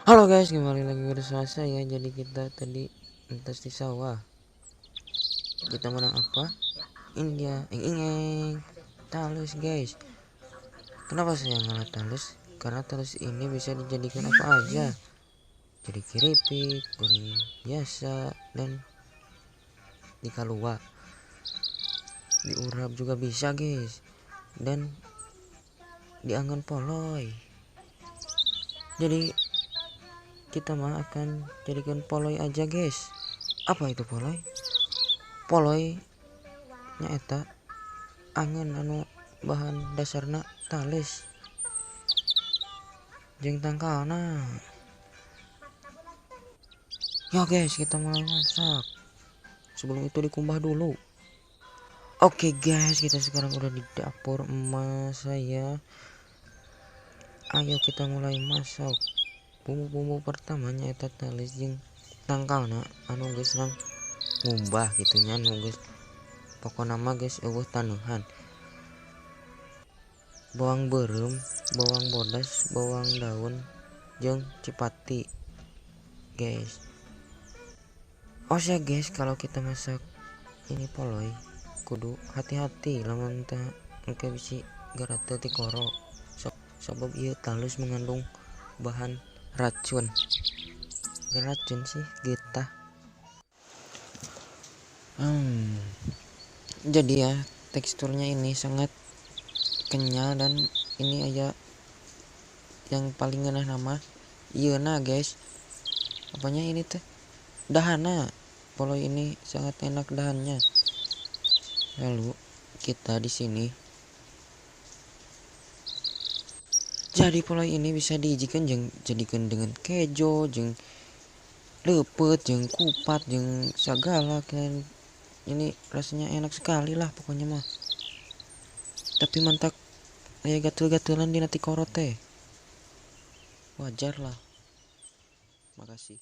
Halo guys, kembali lagi bersama saya. Jadi kita tadi entas di sawah. Kita menang apa? Ini dia, eng eng talus guys. Kenapa saya ngalah talus? Karena talus ini bisa dijadikan apa aja. Jadi keripik, goreng biasa, dan dikalua, diurap juga bisa guys, dan dianggan poloy. Jadi kita mah akan jadikan poloy aja guys. Apa itu poloy? Poloy nyaeta angan anu bahan dasarna talis jeung tangkalna. Ya guys, kita mulai masak. Sebelum itu dikumbah dulu. Oke guys, kita sekarang udah di dapur emas saya. Ayo kita mulai masak. Bumbu-bumbu pertamanya eta talis jeung tangkalna anu geus nang ngumbah gitu nya, anu geus pokona mah geus eueuh tanuhan. Bawang beureum, bawang bodas, bawang daun jeung cipati guys. Oh ya guys, kalau kita masak ini poloy kudu hati-hati lamun teh engke bisi garate tikoro. Sabab ieu talus mengandung bahan racun. Racun sih getah. Jadi ya teksturnya ini sangat kenyal, dan ini aja yang paling ngeunah nama ieu na guys. Apanya ini teh? Dahana. Poloy ini sangat enak dahannya. Lalu kita di sini. Jadi poloy ini bisa diijikan jeung jadikan dengan kejo, jeung leupeut, jeung kupat, jeung sagala kan. Ini rasanya enak sekali lah pokoknya mah. Tapi mantap aya gatel-gatelan di nati korot teh. Wajar lah. Makasih.